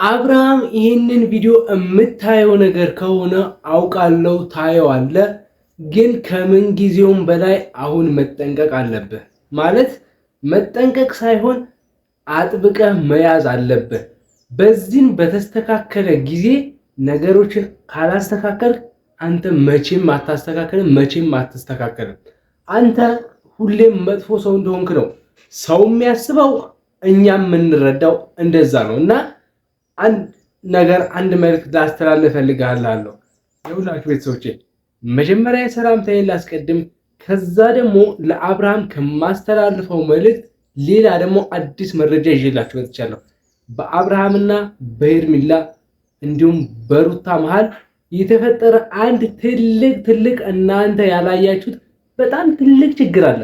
አብርሃም ይህንን ቪዲዮ የምታየው ነገር ከሆነ አውቃለሁ ታየዋለህ፣ ግን ከምን ጊዜውም በላይ አሁን መጠንቀቅ አለብህ። ማለት መጠንቀቅ ሳይሆን አጥብቀህ መያዝ አለብህ። በዚህን በተስተካከለ ጊዜ ነገሮችን ካላስተካከል አንተ መቼም አታስተካከልም፣ መቼም አትስተካከልም። አንተ ሁሌም መጥፎ ሰው እንደሆንክ ነው ሰው የሚያስበው፣ እኛም የምንረዳው እንደዛ ነው እና አንድ ነገር አንድ መልዕክት ላስተላልፍ እፈልጋለሁ። የሁላችሁ ቤተሰቦቼ መጀመሪያ የሰላምታዬን ላስቀድም፣ ከዛ ደግሞ ለአብርሃም ከማስተላልፈው መልእክት ሌላ ደግሞ አዲስ መረጃ ይዤላችሁ መጥቻለሁ። በአብርሃምና በሄርሚላ እንዲሁም በሩታ መሃል የተፈጠረ አንድ ትልቅ ትልቅ እናንተ ያላያችሁት በጣም ትልቅ ችግር አለ።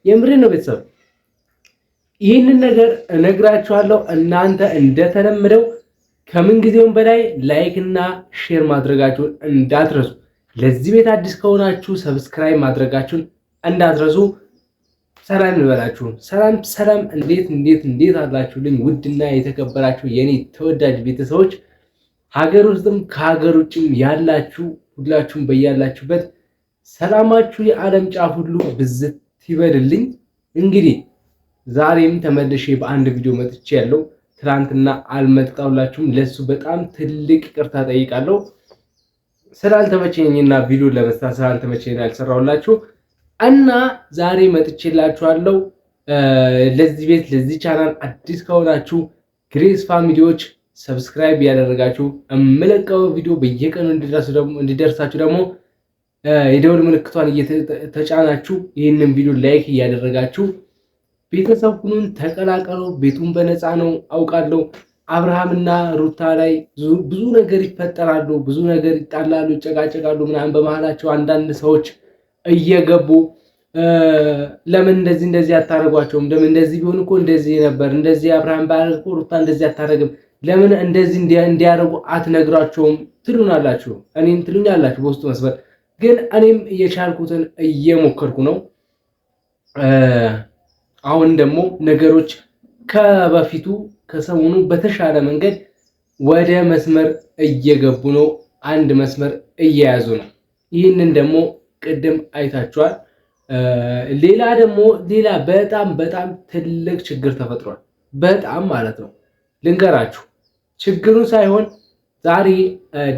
የምሬ ነው ቤተሰብ፣ ይህንን ነገር እነግራችኋለሁ። እናንተ እንደተለመደው ከምን ጊዜውም በላይ like እና share ማድረጋችሁን እንዳትረሱ። ለዚህ ቤት አዲስ ከሆናችሁ subscribe ማድረጋችሁን እንዳትረሱ። ሰላም ይበላችሁ። ሰላም ሰላም። እንዴት እንዴት እንዴት አላችሁልኝ? ውድና የተከበራችሁ የኔ ተወዳጅ ቤተሰቦች ሀገር ውስጥም ከሀገር ውጭም ያላችሁ ሁላችሁም በያላችሁበት ሰላማችሁ የዓለም ጫፍ ሁሉ ብዝት ይበልልኝ። እንግዲህ ዛሬም ተመልሼ በአንድ ቪዲዮ መጥቼ ያለው ትናንትና አልመጣሁላችሁም። ለሱ በጣም ትልቅ ይቅርታ ጠይቃለሁ። ስላልተመቸኝና ቪዲዮ ለመስራት ስላልተመቸኝ ያልሰራሁላችሁ እና ዛሬ መጥቼላችኋለሁ። ለዚህ ቤት ለዚህ ቻናል አዲስ ከሆናችሁ ግሬስ family ዎች subscribe ያደረጋችሁ የምለቀው ቪዲዮ በየቀኑ እንዲደርሳችሁ ደግሞ የደወል ምልክቷን እየተጫናችሁ ይህንን ቪዲዮ like እያደረጋችሁ ቤተሰብ ሁኑን ተቀላቀሉ። ቤቱን በነፃ ነው አውቃለሁ። አብርሃምና ሩታ ላይ ብዙ ነገር ይፈጠራሉ፣ ብዙ ነገር ይጣላሉ፣ ይጨቃጨቃሉ ምናምን በመሀላቸው አንዳንድ ሰዎች እየገቡ ለምን እንደዚህ እንደዚህ አታደርጓቸውም? ለምን እንደዚህ ቢሆን እኮ እንደዚህ ነበር፣ እንደዚህ አብርሃም ባያደርግ እኮ ሩታ እንደዚህ አታደርግም፣ ለምን እንደዚህ እንዲያደርጉ አትነግሯቸውም? ትሉናላችሁ፣ እኔም ትሉኛላችሁ በውስጡ መስመር። ግን እኔም የቻልኩትን እየሞከርኩ ነው። አሁን ደግሞ ነገሮች ከበፊቱ ከሰሞኑ በተሻለ መንገድ ወደ መስመር እየገቡ ነው። አንድ መስመር እየያዙ ነው። ይህንን ደግሞ ቅድም አይታችኋል። ሌላ ደግሞ ሌላ በጣም በጣም ትልቅ ችግር ተፈጥሯል። በጣም ማለት ነው ልንገራችሁ፣ ችግሩን ሳይሆን ዛሬ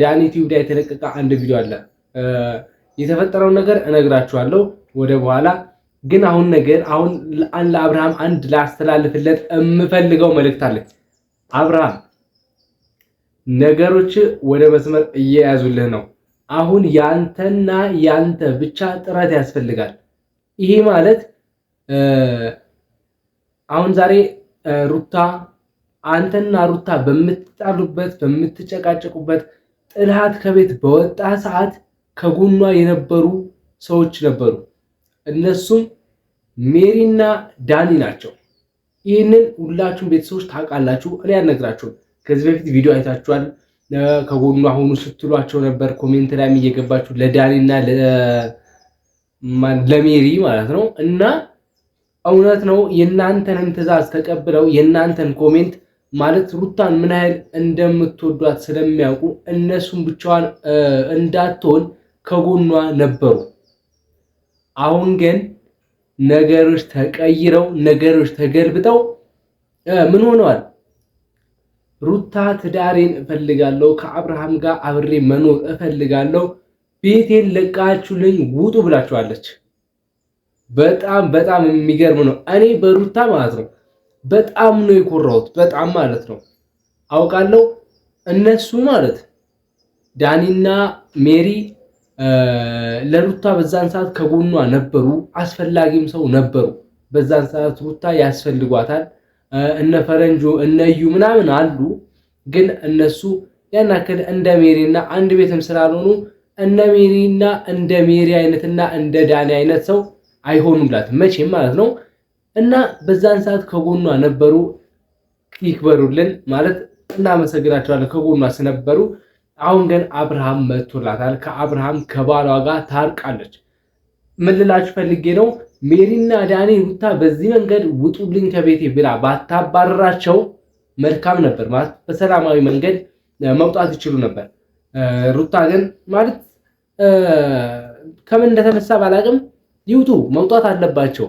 ዳኒ ቲዩብ ላይ የተለቀቀ አንድ ቪዲዮ አለ። የተፈጠረውን ነገር እነግራችኋለሁ ወደ በኋላ ግን አሁን ነገር አሁን ለአብርሃም አንድ ላስተላልፍለት የምፈልገው መልእክት አለ። አብርሃም ነገሮች ወደ መስመር እየያዙልህ ነው። አሁን ያንተና ያንተ ብቻ ጥረት ያስፈልጋል። ይሄ ማለት አሁን ዛሬ ሩታ አንተና ሩታ በምትጣሉበት በምትጨቃጨቁበት ጥልሃት ከቤት በወጣ ሰዓት ከጎኗ የነበሩ ሰዎች ነበሩ። እነሱም ሜሪና ዳኒ ናቸው። ይህንን ሁላችሁም ቤተሰቦች ታውቃላችሁ። እኔ አልነግራችሁም። ከዚህ በፊት ቪዲዮ አይታችኋል። ከጎኑ አሁኑ ስትሏቸው ነበር። comment ላይም እየገባችሁ ለዳኒና ለሜሪ ማለት ነው። እና እውነት ነው የእናንተንም ትዕዛዝ ተቀብለው የእናንተን comment ማለት ሩታን ምን ያህል እንደምትወዷት ስለሚያውቁ እነሱም ብቻዋን እንዳትሆን ከጎኗ ነበሩ። አሁን ግን ነገሮች ተቀይረው ነገሮች ተገልብጠው ምን ሆነዋል? ሩታ ትዳሬን እፈልጋለሁ፣ ከአብርሃም ጋር አብሬ መኖር እፈልጋለሁ፣ ቤቴን ለቃችሁልኝ ውጡ ብላችኋለች። በጣም በጣም የሚገርም ነው። እኔ በሩታ ማለት ነው በጣም ነው የኮራሁት። በጣም ማለት ነው አውቃለሁ። እነሱ ማለት ዳኒና ሜሪ ለሩታ በዛን ሰዓት ከጎኗ ነበሩ፣ አስፈላጊም ሰው ነበሩ። በዛን ሰዓት ሩታ ያስፈልጓታል። እነ ፈረንጆ እነ እዩ ምናምን አሉ፣ ግን እነሱ ያን ያክል እንደ ሜሪና አንድ ቤትም ስላልሆኑ እነ ሜሪና እንደ ሜሪ አይነትና እንደ ዳኒ አይነት ሰው አይሆኑላት መቼም ማለት ነው። እና በዛን ሰዓት ከጎኗ ነበሩ። ይክበሩልን ማለት እናመሰግናቸዋለን ከጎኗ ስለነበሩ። አሁን ግን አብርሃም መጥቶላታል። ከአብርሃም ከባሏ ጋር ታርቃለች። ምን ልላችሁ ፈልጌ ነው ሜሪና ዳኒ ሩታ በዚህ መንገድ ውጡልኝ ከቤቴ ብላ ባታባረራቸው መልካም ነበር። ማለት በሰላማዊ መንገድ መውጣት ይችሉ ነበር። ሩታ ግን ማለት ከምን እንደተነሳ ባላቅም ይውጡ፣ መውጣት አለባቸው።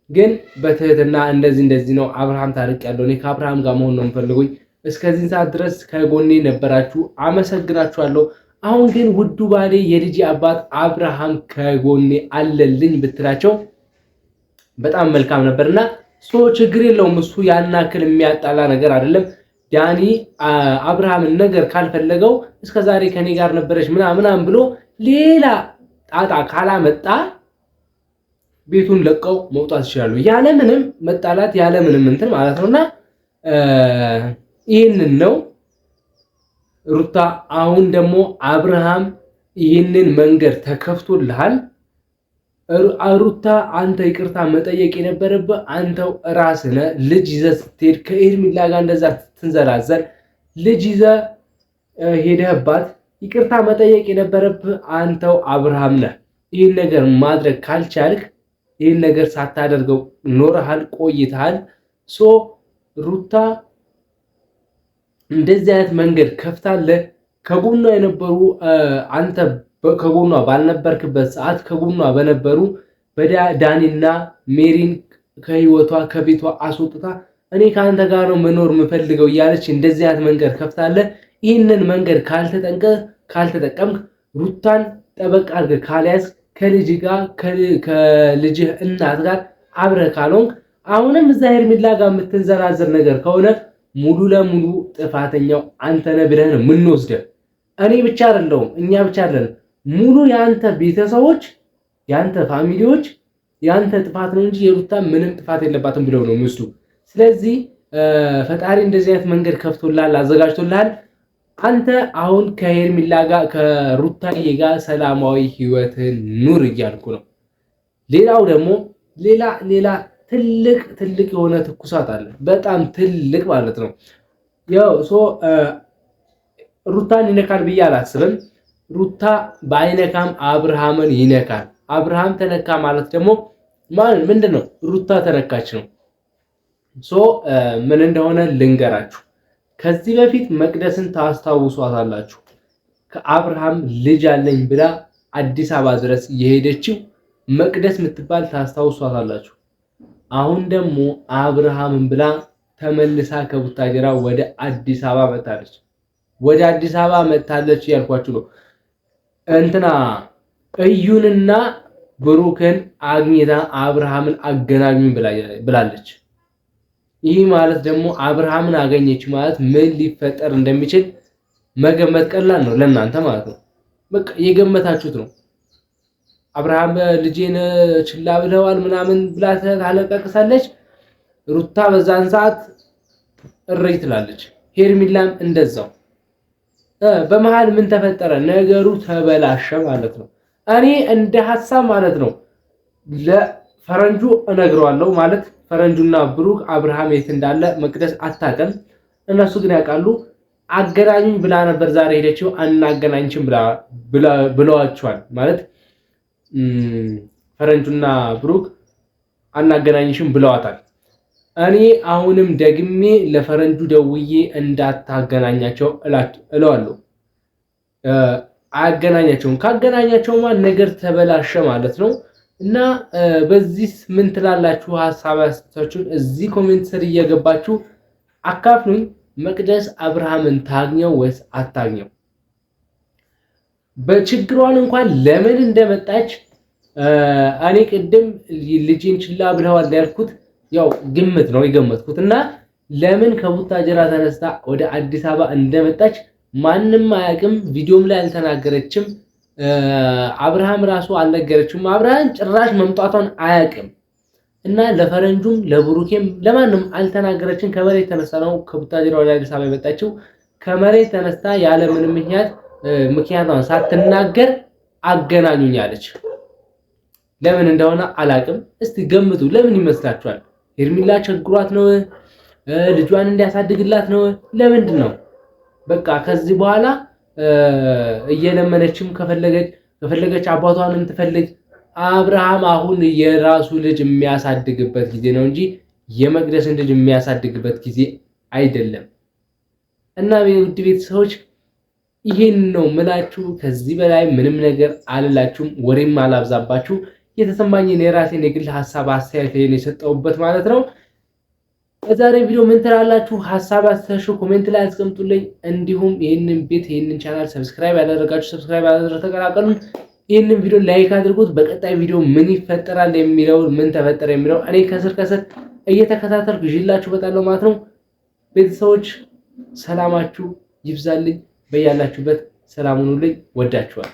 ግን በትህትና እንደዚህ እንደዚህ ነው አብርሃም ታርቅ ያለው እኔ ከአብርሃም ጋር መሆን ነው የምፈልጉኝ። እስከዚህን ሰዓት ድረስ ከጎኔ ነበራችሁ፣ አመሰግናችኋለሁ። አሁን ግን ውዱ ባሌ የልጄ አባት አብርሃም ከጎኔ አለልኝ ብትላቸው በጣም መልካም ነበርና so ችግር የለውም። እሱ ያን ያክል የሚያጣላ ነገር አይደለም። ዳኒ አብርሃምን ነገር ካልፈለገው እስከ ዛሬ ከኔ ጋር ነበረች ምናምን ብሎ ሌላ ጣጣ ካላመጣ ቤቱን ለቀው መውጣት ይችላሉ፣ ያለምንም መጣላት ያለምንም እንትን ማለት ነውና ይህንን ነው ሩታ። አሁን ደግሞ አብርሃም ይህንን መንገድ ተከፍቶልሃል። ሩታ አንተ ይቅርታ መጠየቅ የነበረብህ አንተው ራስህ ነህ። ልጅ ይዘህ ስትሄድ ከኤርሚላ ጋር እንደዛ ስትንዘላዘል ልጅ ይዘህ ሄደህባት ይቅርታ መጠየቅ የነበረብህ አንተው አብርሃም ነህ። ይህን ነገር ማድረግ ካልቻልክ ይህን ነገር ሳታደርገው ኖረሃል፣ ቆይተሃል። so ሩታ እንደዚህ አይነት መንገድ ከፍታለህ። ከጎኗ የነበሩ አንተ ከጎኗ ባልነበርክበት ሰዓት ከጎኗ በነበሩ በዳኒና ሜሪን ከህይወቷ ከቤቷ አስወጥታ እኔ ከአንተ ጋር ነው መኖር የምፈልገው እያለች እንደዚህ አይነት መንገድ ከፍታለህ። ይህንን መንገድ ካልተጠቀምክ ሩታን ጠበቅ አድርገህ ካልያዝ ከልጅ ጋር ከልጅህ እናት ጋር አብረህ ካልሆንክ አሁንም እዛ ሄርሜላ ጋር የምትንዘራዘር ነገር ከሆነ ሙሉ ለሙሉ ጥፋተኛው አንተ ነህ ብለህ ነው የምንወስደው። እኔ ብቻ አይደለሁም፣ እኛ ብቻ አይደለም፣ ሙሉ የአንተ ቤተሰቦች፣ የአንተ family ዎች የአንተ ጥፋት ነው እንጂ የሩታ ምንም ጥፋት የለባትም ብለው ነው የሚወስዱ። ስለዚህ ፈጣሪ እንደዚህ አይነት መንገድ ከፍቶልሃል፣ አዘጋጅቶልሃል። አንተ አሁን ከሄርሚላ ጋር ከሩታዬ ጋር ሰላማዊ ህይወትን ኑር እያልኩ ነው። ሌላው ደግሞ ሌላ ሌላ ትልቅ ትልቅ የሆነ ትኩሳት አለ። በጣም ትልቅ ማለት ነው። ያው so ሩታን ይነካል ብዬ አላስብም። ሩታ በአይነካም አብርሃምን ይነካል። አብርሃም ተነካ ማለት ደግሞ ማለት ምንድን ነው? ሩታ ተነካች ነው። so ምን እንደሆነ ልንገራችሁ። ከዚህ በፊት መቅደስን ታስታውሷታላችሁ። ከአብርሃም ልጅ አለኝ ብላ አዲስ አበባ ድረስ የሄደችው መቅደስ የምትባል ታስታውሷታላችሁ። አሁን ደግሞ አብርሃምን ብላ ተመልሳ ከቡታጀራ ወደ አዲስ አበባ መጣለች። ወደ አዲስ አበባ መጣለች እያልኳችሁ ነው። እንትና እዩንና ብሩክን አግኝታ አብርሃምን አገናኙኝ ብላለች። ይህ ማለት ደግሞ አብርሃምን አገኘች ማለት ምን ሊፈጠር እንደሚችል መገመት ቀላል ነው ለእናንተ ማለት ነው። በቃ የገመታችሁት ነው። አብርሃም ልጄን ችላ ብለዋል ምናምን ብላ ታለቃቅሳለች። ሩታ በዛን ሰዓት እረይ ትላለች። ሄርሚላም እንደዛው። በመሃል ምን ተፈጠረ? ነገሩ ተበላሸ ማለት ነው። እኔ እንደ ሀሳብ ማለት ነው ለፈረንጁ እነግረዋለሁ ማለት ፈረንጁና ብሩክ አብርሃም የት እንዳለ መቅደስ አታውቅም፣ እነሱ ግን ያውቃሉ። አገናኙኝ ብላ ነበር ዛሬ ሄደችው። አናገናኝችም ብለዋቸዋል ማለት ፈረንጁና ብሩክ አናገናኝሽም ብለዋታል። እኔ አሁንም ደግሜ ለፈረንጁ ደውዬ እንዳታገናኛቸው እለዋለሁ። አያገናኛቸውም። ካገናኛቸውማ ነገር ተበላሸ ማለት ነው። እና በዚህ ምን ትላላችሁ? ሀሳብ አስተያየታችሁን እዚህ comment ስር እየገባችሁ አካፍሉኝ። መቅደስ አብርሃምን ታግኘው ወይስ አታግኘው? በችግሯን እንኳን ለምን እንደመጣች እኔ ቅድም ልጄን ችላ ብለዋል ያልኩት ያው ግምት ነው የገመትኩት እና ለምን ከቡታጀራ ተነስታ ወደ አዲስ አበባ እንደመጣች ማንም አያውቅም። ቪዲዮም ላይ አልተናገረችም። አብርሃም ራሱ አልነገረችም። አብርሃም ጭራሽ መምጣቷን አያውቅም እና ለፈረንጁም ለብሩኬም ለማንም አልተናገረችም። ከመሬት ተነስታ ነው ከቡታጅራ ወደ አዲስ አበባ የመጣችው። ከመሬት ተነስታ ያለ ምንም ምክንያት ምክንያቷን ሳትናገር አገናኙኛለች። ለምን እንደሆነ አላቅም። እስቲ ገምቱ። ለምን ይመስላችኋል? ሄርሚላ ቸግሯት ነው? ልጇን እንዲያሳድግላት ነው? ለምንድን ነው? በቃ ከዚህ በኋላ እየለመነችም ከፈለገች አባቷንም ትፈልግ። አብርሃም አሁን የራሱ ልጅ የሚያሳድግበት ጊዜ ነው እንጂ የመቅደስን ልጅ የሚያሳድግበት ጊዜ አይደለም። እና ውድ ቤተሰቦች ይህን ነው ምላችሁ። ከዚህ በላይ ምንም ነገር አልላችሁም፣ ወሬም አላብዛባችሁ። የተሰማኝን የራሴን የግል ሀሳብ አስተያየት የሰጠሁበት ማለት ነው። በዛሬ ቪዲዮ ምን ትላላችሁ? ሀሳብ አስተያየት comment ላይ አስቀምጡልኝ። እንዲሁም ይህንን ቤት ይህንን ቻናል subscribe ያላደረጋችሁ subscribe ያላደረጋችሁ ተቀላቀሉን። ይህንን ቪዲዮ like አድርጉት። በቀጣይ ቪዲዮ ምን ይፈጠራል የሚለው ምን ተፈጠረ የሚለው እኔ ከስር ከስር እየተከታተልኩ ይዤላችሁ እመጣለሁ ማለት ነው። ቤተሰቦች ሰላማችሁ ይብዛልኝ። በያላችሁበት ሰላም ሁኑልኝ። ወዳችኋል።